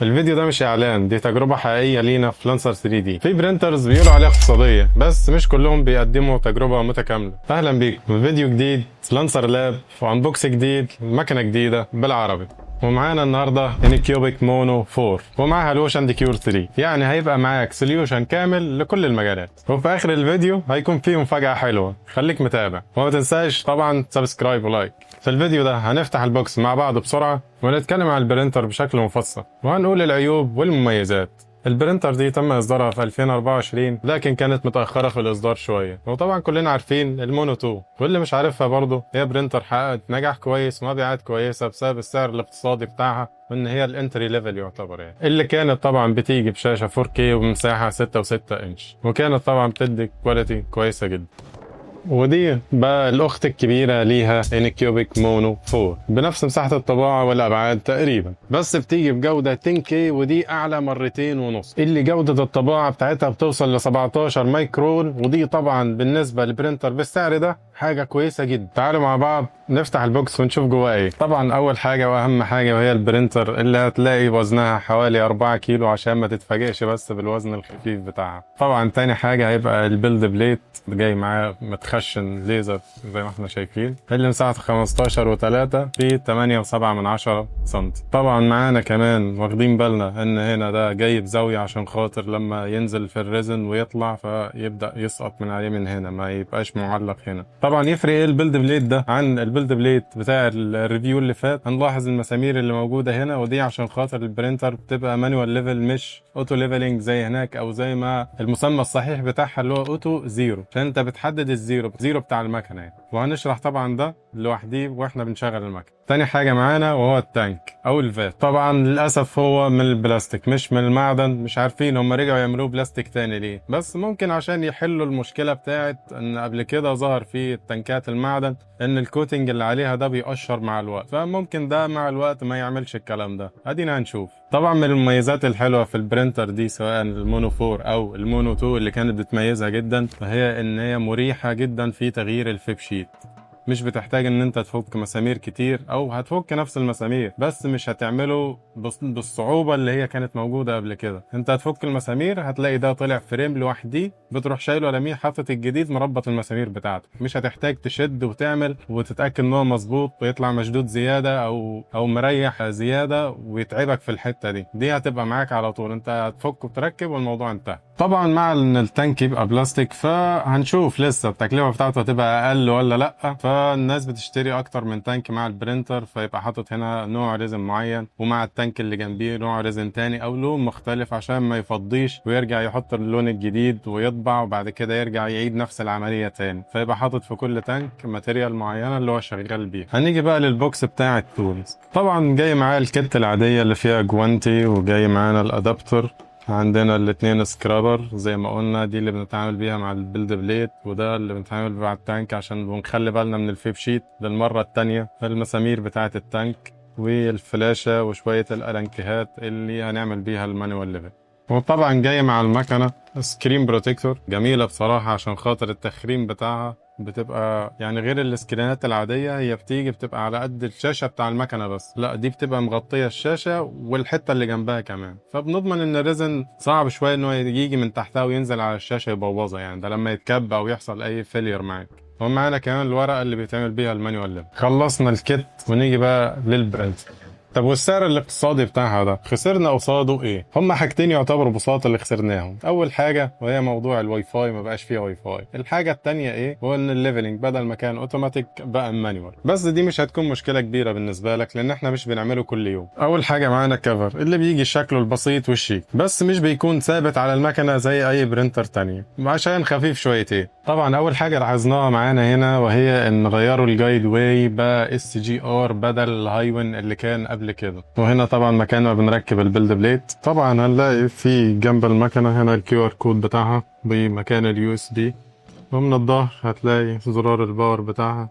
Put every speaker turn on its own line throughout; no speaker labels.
الفيديو ده مش اعلان، دي تجربة حقيقية لينا في لانسر 3D. في printers بيقولوا عليها اقتصادية، بس مش كلهم بيقدموا تجربة متكاملة. اهلا بيكم في فيديو جديد لانسر لاب و unbox جديد، مكنة جديدة بالعربي. ومعانا النهارده Anycubic Mono 4 ومعاها ال Wash and Cure 3، يعني هيبقى معاك solution كامل لكل المجالات. وفي اخر الفيديو هيكون فيه مفاجأة حلوة، خليك متابع وما تنساش طبعا subscribe و like. في الفيديو ده هنفتح ال box مع بعض بسرعة ونتكلم عن ال printer بشكل مفصل، وهنقول العيوب والمميزات. ال printer دي تم اصدارها في 2024، لكن كانت متاخرة في الاصدار شويه. وطبعا كلنا عارفين ال Mono 2، واللي مش عارفها برضه، هي printer حققت نجاح كويس ومبيعات كويسة بسبب السعر الاقتصادي بتاعها، وان هي ال entry level يعتبر يعني، اللي كانت طبعا بتيجي بشاشة 4K وبمساحه 6 و6 انش، وكانت طبعا بتدي quality كويسة جدا. ودي بقى الاخت الكبيرة ليها، Anycubic Mono 4، بنفس مساحة الطباعة والابعاد تقريبا، بس بتيجي بجوده 10K، ودي اعلى مرتين ونص، اللي جوده الطباعة بتاعتها بتوصل ل 17 مايكرون، ودي طبعا بالنسبة ل printer بالسعر ده حاجة كويسة جدا. تعالوا مع بعض نفتح ال box ونشوف جواه ايه. طبعا اول حاجة واهم حاجة وهي ال printer، اللي هتلاقي وزنها حوالي 4 كيلو، عشان ما تتفاجئش بس بالوزن الخفيف بتاعها. طبعا تاني حاجة هيبقى ال build plate، جاي معاه متخشن ليزر زي ما احنا شايفين، اللي مساحته 15 و3 في 8.7 من 10 سم. طبعا معانا كمان، واخدين بالنا ان هنا ده جاي بزاوية عشان خاطر لما ينزل في ال resin ويطلع فيبدا يسقط من عليه من هنا، ما يبقاش معلق هنا. طبعا يفرق ايه ال build plate ده عن ال build plate بتاع ال review اللي فات؟ هنلاحظ المسامير اللي موجودة هنا، ودي عشان خاطر ال printer بتبقى manual level مش auto leveling زي هناك، او زي ما المسمى الصحيح بتاعها اللي هو auto zero، عشان انت بتحدد ال zero zero بتاع المكنه يعني. وهنشرح طبعا ده لوحديه واحنا بنشغل المكنه. تاني حاجة معانا وهو ال tank او ال vat. طبعا للاسف هو من البلاستيك مش من المعدن. مش عارفين هم رجعوا يعملوه بلاستيك تاني ليه، بس ممكن عشان يحلوا المشكلة بتاعت ان قبل كده ظهر في التنكات المعدن ان ال coating اللي عليها ده بيقشر مع الوقت، فممكن ده مع الوقت ما يعملش الكلام ده. ادينا هنشوف. طبعا من المميزات الحلوة في ال printer دي، سواء ال Mono 4 او ال Mono 2، اللي كانت بتميزها جدا، فهي ان هي مريحه جدا في تغيير ال feed sheet. مش بتحتاج ان انت تفك مسامير كتير، او هتفك نفس المسامير بس مش هتعمله بالصعوبة اللي هي كانت موجودة قبل كده. انت هتفك المسامير، هتلاقي ده طلع frame لوحدي، بتروح شايله رمية حاطط الجديد مربط المسامير بتاعته. مش هتحتاج تشد وتعمل وتتاكد ان هو مظبوط ويطلع مشدود زيادة او مريح زيادة ويتعبك في الحتة دي. دي هتبقى معاك على طول، انت هتفك وتركب والموضوع انتهى. طبعا مع ان ال tank يبقى بلاستيك، فهنشوف لسه التكلفة بتاعته هتبقى اقل ولا لا. فالناس بتشتري اكتر من tank مع ال printer، فيبقى حاطط هنا نوع resin معين، ومع ال tank اللي جنبيه نوع resin تاني او لون مختلف، عشان ما يفضيش ويرجع يحط اللون الجديد ويطبع وبعد كده يرجع يعيد نفس العملية تاني، فيبقى حاطط في كل tank material معينة اللي هو شغال بيها. هنيجي بقى لل box بتاع ال tools. طبعا جاي معاه ال kit العادية اللي فيها جوانتي، وجاي معانا ال adapter، عندنا الاتنين scraper زي ما قلنا، دي اللي بنتعامل بيها مع ال build plate، وده اللي بنتعامل مع ال tank عشان بنخلي بالنا من ال feed sheet للمرة التانية، المسامير بتاعة ال tank والفلاشة وشوية الألانكيهات اللي هنعمل بيها ال manual level. وطبعا جاي مع المكنة screen protector جميلة بصراحة، عشان خاطر التخريم بتاعها بتبقى يعني غير السكرينات العادية، هي بتيجي بتبقى على قد الشاشة بتاع المكنة بس، لا دي بتبقى مغطية الشاشة والحتة اللي جنبها كمان، فبنضمن ان ال resin صعب شوية ان هو يجي من تحتها وينزل على الشاشة يبوظها، يعني ده لما يتكب او يحصل اي failure معاك. ومعانا كمان الورقة اللي بيتعمل بيها ال manual level. خلصنا ال kit ونيجي بقى لل printer. طب والسعر الاقتصادي بتاعها ده خسرنا قصاده ايه؟ هما حاجتين يعتبروا بساطة اللي خسرناهم. اول حاجة وهي موضوع الواي فاي، ما بقاش فيه واي فاي. الحاجة التانية ايه؟ هو ان ال leveling بدل ما كان اوتوماتيك بقى manual، بس دي مش هتكون مشكلة كبيرة بالنسبة لك لان احنا مش بنعمله كل يوم. اول حاجة معانا cover اللي بيجي شكله البسيط والشيك، بس مش بيكون ثابت على المكنة زي اي printer تانية عشان خفيف شويتين. طبعا اول حاجة لاحظناها معانا هنا وهي ان غيروا ال guideway بقى SGR بدل ال HIWIN اللي كان قبل كده. وهنا طبعا مكان ما بنركب ال build plate. طبعا هنلاقي في جنب المكنه هنا ال QR code بتاعها بمكان ال USB، ومن الظهر هتلاقي زرار ال power بتاعها.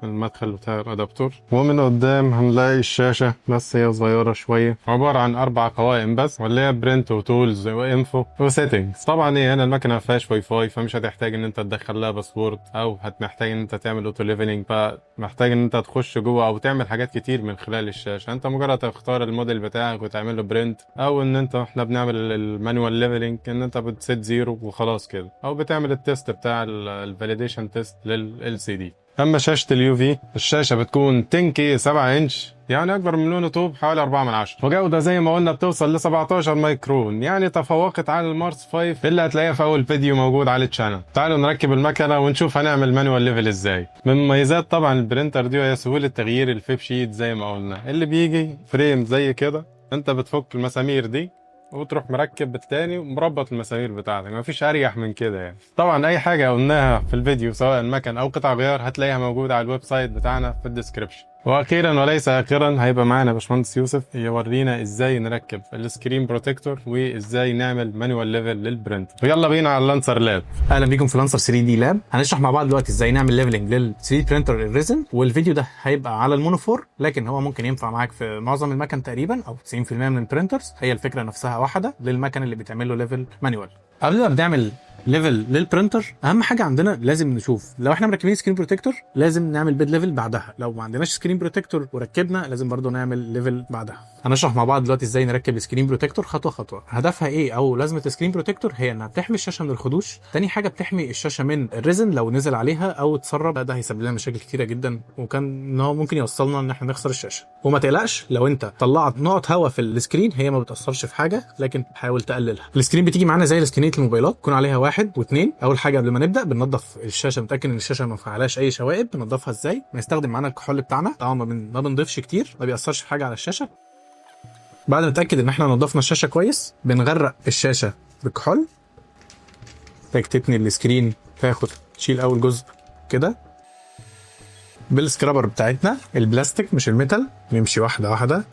المدخل بتاع ال adapter. ومن قدام هنلاقي الشاشة، بس هي صغيرة شوية، عبارة عن 4 قوائم بس، واللي هي print و tools و info و settings. طبعا هي هنا المكنة ما فيهاش واي فاي، فمش هتحتاج ان انت تدخل لها password او هتحتاج ان انت تعمل auto leveling، فمحتاج ان انت تخش جوه او تعمل حاجات كتير من خلال الشاشة. انت مجرد تختار الموديل بتاعك وتعمل له print، او ان انت احنا بنعمل ال manual leveling ان انت بت set zero وخلاص كده، او بتعمل ال test بتاع ال validation test لل LCD. اما شاشة ال UV، الشاشة بتكون 10K 7 انش، يعني اكبر من لونو 2 بحوالي 4 من 10، وجوده زي ما قلنا بتوصل ل 17 مايكرون، يعني تفوقت على المارس 5 اللي هتلاقيها في اول فيديو موجود على ال channel. تعالوا نركب المكنه ونشوف هنعمل manual level ازاي. من مميزات طبعا ال printer دي هي سهولة تغيير ال FIB sheet، زي ما قلنا اللي بيجي frame زي كده، انت بتفك المسامير دي وتروح مركب بالتاني ومربط المسامير بتاعتك، مفيش اريح من كده يعني. طبعا اي حاجة قلناها في الفيديو سواء المكن او قطع غيار هتلاقيها موجودة على ال website بتاعنا في ال description. واخيرا وليس اخرا هيبقى معانا باشمهندس يوسف يورينا ازاي نركب ال screen protector وازاي نعمل manual level لل print. ويلا بينا على ال Lancer Lab.
اهلا بيكم في Lancer 3D Lab. هنشرح مع بعض دلوقتي ازاي نعمل leveling لل 3D printer ال resin، والفيديو ده هيبقى على ال Mono 4، لكن هو ممكن ينفع معاك في معظم المكن تقريبا او 90% من ال printers. هي الفكرة نفسها واحدة للمكن اللي بيتعمل له level manual. قبل ما بنعمل level لل printer، اهم حاجة عندنا لازم نشوف لو احنا مركبين screen protector لازم نعمل bed level بعدها، لو ما عندناش screen protector وركبنا لازم برضو نعمل level بعدها. هنشرح مع بعض دلوقتي ازاي نركب ال screen protector خطوة خطوة. هدفها ايه او لازمه ال screen protector؟ هي انها بتحمي الشاشة من الخدوش، تاني حاجة بتحمي الشاشة من ال resin لو نزل عليها او اتسرب، ده هيسبب لنا مشاكل كتيرة جدا، وكان ان هو ممكن يوصلنا ان احنا نخسر الشاشة. وما تقلقش لو انت طلعت نقط هواء في ال screen هي ما بتاثرش في حاجة، لكن حاول تقللها. ال screen بتيجي معانا زي السكرينيه الموبايلات، يكون عليها 1 و2. اول حاجة قبل ما نبدا بننظف الشاشه، نتاكد ان الشاشة ما فيهاش اي شوائب. بننظفها ازاي؟ بنستخدم معانا الكحول بتاعنا، طبعا ما بنضيفش كتير، ما بيأثرش في حاجة على الشاشه. بعد ما نتاكد ان احنا نظفنا الشاشة كويس بنغرق الشاشة بالكحول. محتاج تتني ال screen، تاخد تشيل اول جزء كده بال scrubber بتاعتنا البلاستيك مش ال metal، نمشي واحدة واحدة.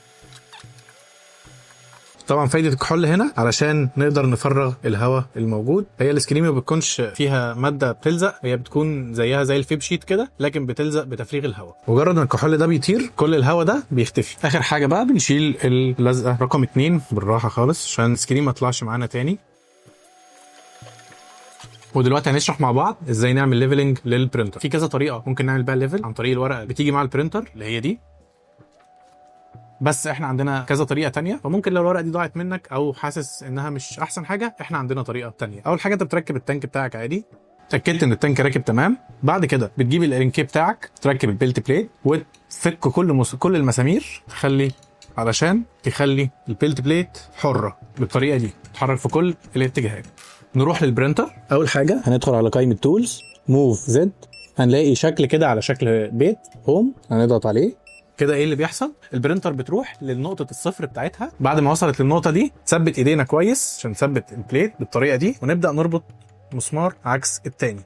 طبعا فايده الكحول هنا علشان نقدر نفرغ الهواء الموجود. هي ال screen ما بتكونش فيها مادة بتلزق، هي بتكون زيها زي ال FIB sheet كده، لكن بتلزق بتفريغ الهواء. مجرد ما الكحول ده بيطير كل الهواء ده بيختفي. اخر حاجة بقى بنشيل اللزقه رقم 2 بالراحة خالص عشان ال screen ما يطلعش معانا تاني. ودلوقتي هنشرح مع بعض ازاي نعمل leveling لل printer. في كذا طريقه ممكن نعمل بيها level، عن طريق الورقة بتيجي مع ال printer اللي هي دي، بس احنا عندنا كذا طريقه تانية. فممكن لو الورقة دي ضاعت منك او حاسس انها مش احسن حاجة، احنا عندنا طريقه تانية. اول حاجة انت بتركب ال tank بتاعك عادي، اتاكدت ان ال tank راكب تمام. بعد كده بتجيب ال Allen key بتاعك، تركب ال build plate وتفك كل المسامير، تخلي علشان تخلي ال build plate حره بالطريقة دي، تتحرك في كل الاتجاهات. نروح لل printer. اول حاجة هندخل على قائمة tools، move Z، هنلاقي شكل كده على شكل بيت home، هنضغط عليه كده. ايه اللي بيحصل؟ ال printer بتروح للنقطة الصفر بتاعتها. بعد ما وصلت للنقطة دي ثبت ايدينا كويس عشان نثبت ال plate بالطريقة دي، ونبدا نربط مسمار عكس التاني.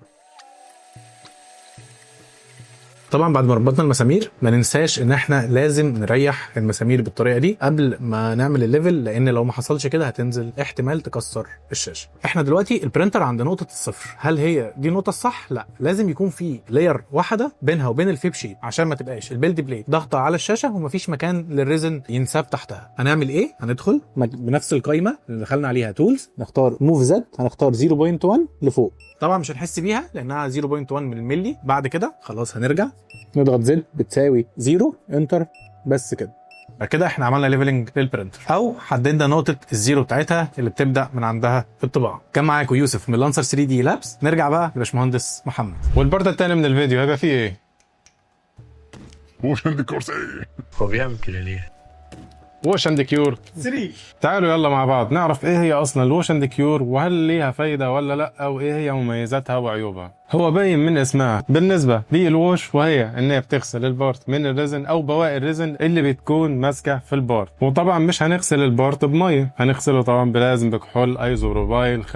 طبعا بعد ما ربطنا المسامير ما ننساش ان احنا لازم نريح المسامير بالطريقة دي قبل ما نعمل ال level، لان لو ما حصلش كده هتنزل احتمال تكسر الشاشة. احنا دلوقتي ال printer عند نقطة الصفر، هل هي دي النقطة الصح؟ لا، لازم يكون في layer واحدة بينها وبين ال FIB sheet عشان ما تبقاش ال build plate ضاغطة على الشاشة ومفيش مكان لل resin ينساب تحتها. هنعمل ايه؟ هندخل بنفس القائمة اللي دخلنا عليها tools، نختار move Z، هنختار 0.1 لفوق. طبعا مش هنحس بيها لانها 0.1 من الملي. بعد كده خلاص هنرجع نضغط Z بتساوي 0 enter، بس كده. بعد كده احنا عملنا leveling لل printer او حددنا نقطة ال zero بتاعتها اللي بتبدا من عندها الطباعة. كان معاكم يوسف من Lancer 3D Labs. نرجع بقى لباشمهندس محمد.
وال part الثاني من الفيديو هيبقى فيه ايه؟
wash and cure.
هو بيعمل كده ليه؟
wash and cure
3.
تعالوا يلا مع بعض نعرف ايه هي اصلا ال wash and cure، وهل ليها فايده ولا لا، وايه هي مميزاتها وعيوبها. هو باين من اسمها بالنسبة لل wash، وهي ان هي بتغسل ال part من ال resin او بواقي ال resin اللي بتكون ماسكه في ال part. وطبعا مش هنغسل ال part بميه، هنغسله طبعا لازم بكحول ايزوبروبايل 95%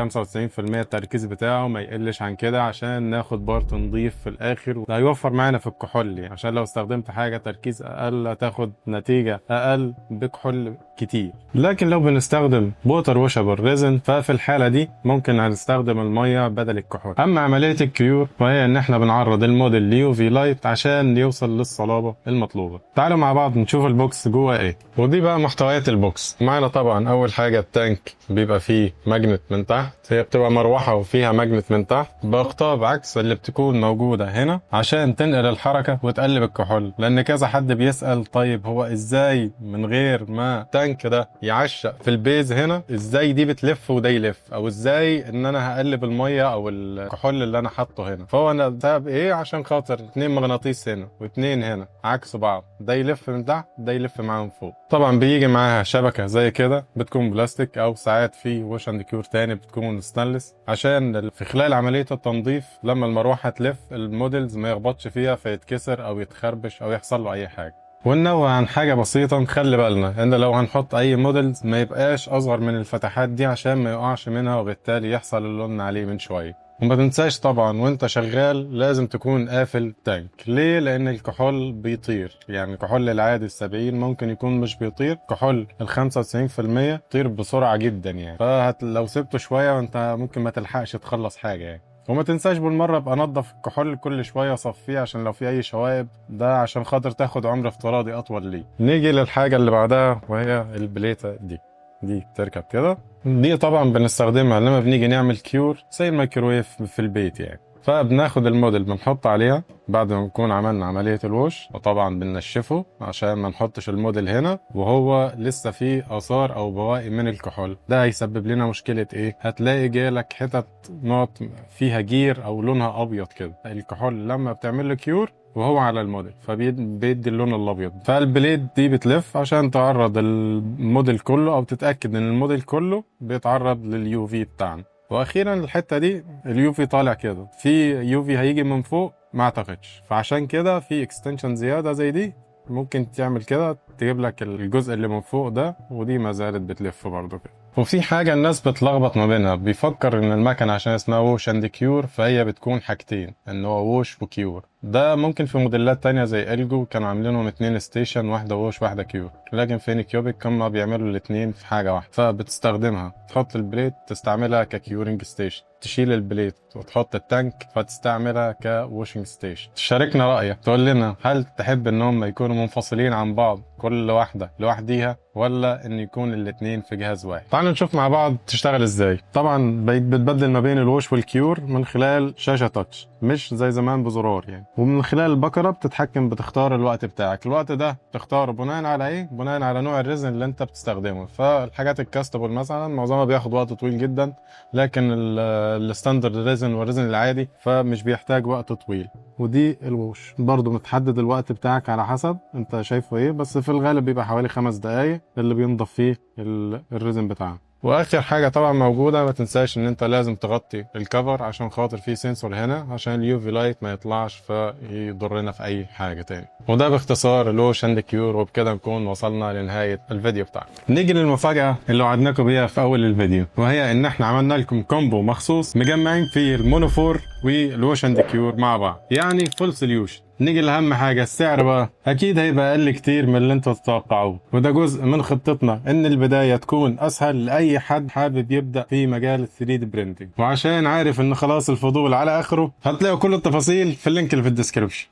التركيز بتاعه، ما يقلش عن كده عشان ناخد part نضيف في الاخر. ده هيوفر معانا في الكحول يعني، عشان لو استخدمت حاجة تركيز اقل هتاخد نتيجة اقل بكحول كتير. لكن لو بنستخدم water washable resin ففي الحالة دي ممكن هنستخدم المية بدل الكحول. اما عملية ال cure cure، وهي ان احنا بنعرض ال model ل UV light عشان يوصل للصلابه المطلوبة. تعالوا مع بعض نشوف ال box جوه ايه. ودي بقى محتويات ال box. معانا طبعا اول حاجة ال tank، بيبقى فيه magnet من تحت، هي بتبقى مروحة وفيها magnet من تحت باقطاب عكس اللي بتكون موجودة هنا عشان تنقل الحركة وتقلب الكحول. لان كذا حد بيسال طيب هو ازاي من غير ما ال tank ده يعشق في ال base هنا، ازاي دي بتلف وده يلف، او ازاي ان انا هقلب المية او الكحول اللي انا حاطه هنا. فهو انا بسبب ايه؟ عشان خاطر اتنين مغناطيس هنا واتنين هنا عكس بعض، ده يلف من تحت ده يلف معاهم فوق. طبعا بيجي معاها شبكة زي كده بتكون بلاستيك، او ساعات في wash and cure تاني بتكون ستانلس، عشان في خلال عملية التنظيف لما المروحة تلف ال models ما يخبطش فيها فيتكسر او يتخربش او يحصل له اي حاجة. وننوه عن حاجة بسيطة، نخلي بالنا ان لو هنحط اي models ما يبقاش اصغر من الفتحات دي عشان ما يقعش منها وبالتالي يحصل اللي قلنا عليه من شوية. وما تنساش طبعا وانت شغال لازم تكون قافل tank. ليه؟ لان الكحول بيطير، يعني الكحول العادي ال70 ممكن يكون مش بيطير، كحول ال95% يطير بسرعة جدا يعني، فلو سبته شوية وانت ممكن ما تلحقش تخلص حاجة يعني. وما تنساش بالمرة ابقى نضف الكحول كل شوية، صفيه عشان لو في أي شوائب، ده عشان خاطر تاخد عمر افتراضي أطول ليه. نيجي للحاجة اللي بعدها وهي البليتة دي. دي بتركب كده، دي طبعا بنستخدمها لما بنيجي نعمل cure زي الميكروويف في البيت يعني. فبناخد الموديل بنحط عليها بعد ما نكون عملنا عملية ال wash، وطبعا بننشفه عشان ما نحطش الموديل هنا وهو لسه فيه آثار أو بواقي من الكحول. ده هيسبب لنا مشكلة إيه؟ هتلاقي جالك حتت نقط فيها جير أو لونها أبيض كده. الكحول لما بتعمل له cure وهو على الموديل فبيدي اللون الابيض. فال plate دي بتلف عشان تعرض الموديل كله او تتاكد ان الموديل كله بيتعرض لل UV بتاعنا. واخيرا الحتة دي ال UV طالع كده، في UV هيجي من فوق ما اعتقدش، فعشان كده في extension زيادة زي دي ممكن تعمل كده تجيب لك الجزء اللي من فوق ده، ودي ما زالت بتلف برضه كده. وفي حاجة الناس بتلخبط ما بينها، بيفكر ان المكنة عشان اسمها wash and cure فهي بتكون حاجتين، ان هو wash و cure. ده ممكن في موديلات تانية زي Elegoo كانوا عاملينهم اتنين station، واحدة wash واحدة cure، لكن في Anycubic كانوا بيعملوا الاتنين في حاجة واحدة. فبتستخدمها تحط ال plate تستعملها ك curing station، تشيل ال plate وتحط ال tank فتستعملها ك washing station. تشاركنا رأيك، تقول لنا هل تحب ان هم يكونوا منفصلين عن بعض كل واحدة لوحديها، ولا ان يكون الاتنين في جهاز واحد. تعالوا نشوف مع بعض تشتغل ازاي. طبعا بقيت بتبدل ما بين ال wash وال cure من خلال شاشة touch، مش زي زمان بزرار يعني. ومن خلال البكرة بتتحكم، بتختار الوقت بتاعك. الوقت ده تختاره بناء على ايه؟ بناء على نوع ال resin اللي انت بتستخدمه. فالحاجات ال castable مثلا معظمها بياخد وقت طويل جدا، لكن ال standard resin وال resin العادي فمش بيحتاج وقت طويل. ودي ال wash برضو متحدد الوقت بتاعك على حسب انت شايفه ايه، بس في الغالب بيبقى حوالي 5 دقايق اللي بينضف فيه ال resin بتاعنا. واخر حاجة طبعا موجوده، ما تنساش ان انت لازم تغطي ال cover عشان خاطر في sensor هنا عشان ال UV light ما يطلعش فيضرنا في اي حاجة تاني. وده باختصار ال wash and cure، وبكده نكون وصلنا لنهاية الفيديو بتاعنا. نيجي للمفاجاه اللي وعدناكم بيها في اول الفيديو، وهي ان احنا عملنا لكم combo مخصوص مجمعين فيه ال Mono 4 وال wash and cure مع بعض، يعني full solution. نيجي لأهم حاجة، السعر بقى أكيد هيبقى أقل كتير من اللي انتوا تتوقعوه، وده جزء من خطتنا إن البداية تكون أسهل لأي حد حابب يبدأ في مجال ال 3D printing. وعشان عارف إن خلاص الفضول على آخره، هتلاقوا كل التفاصيل في ال link اللي في ال description.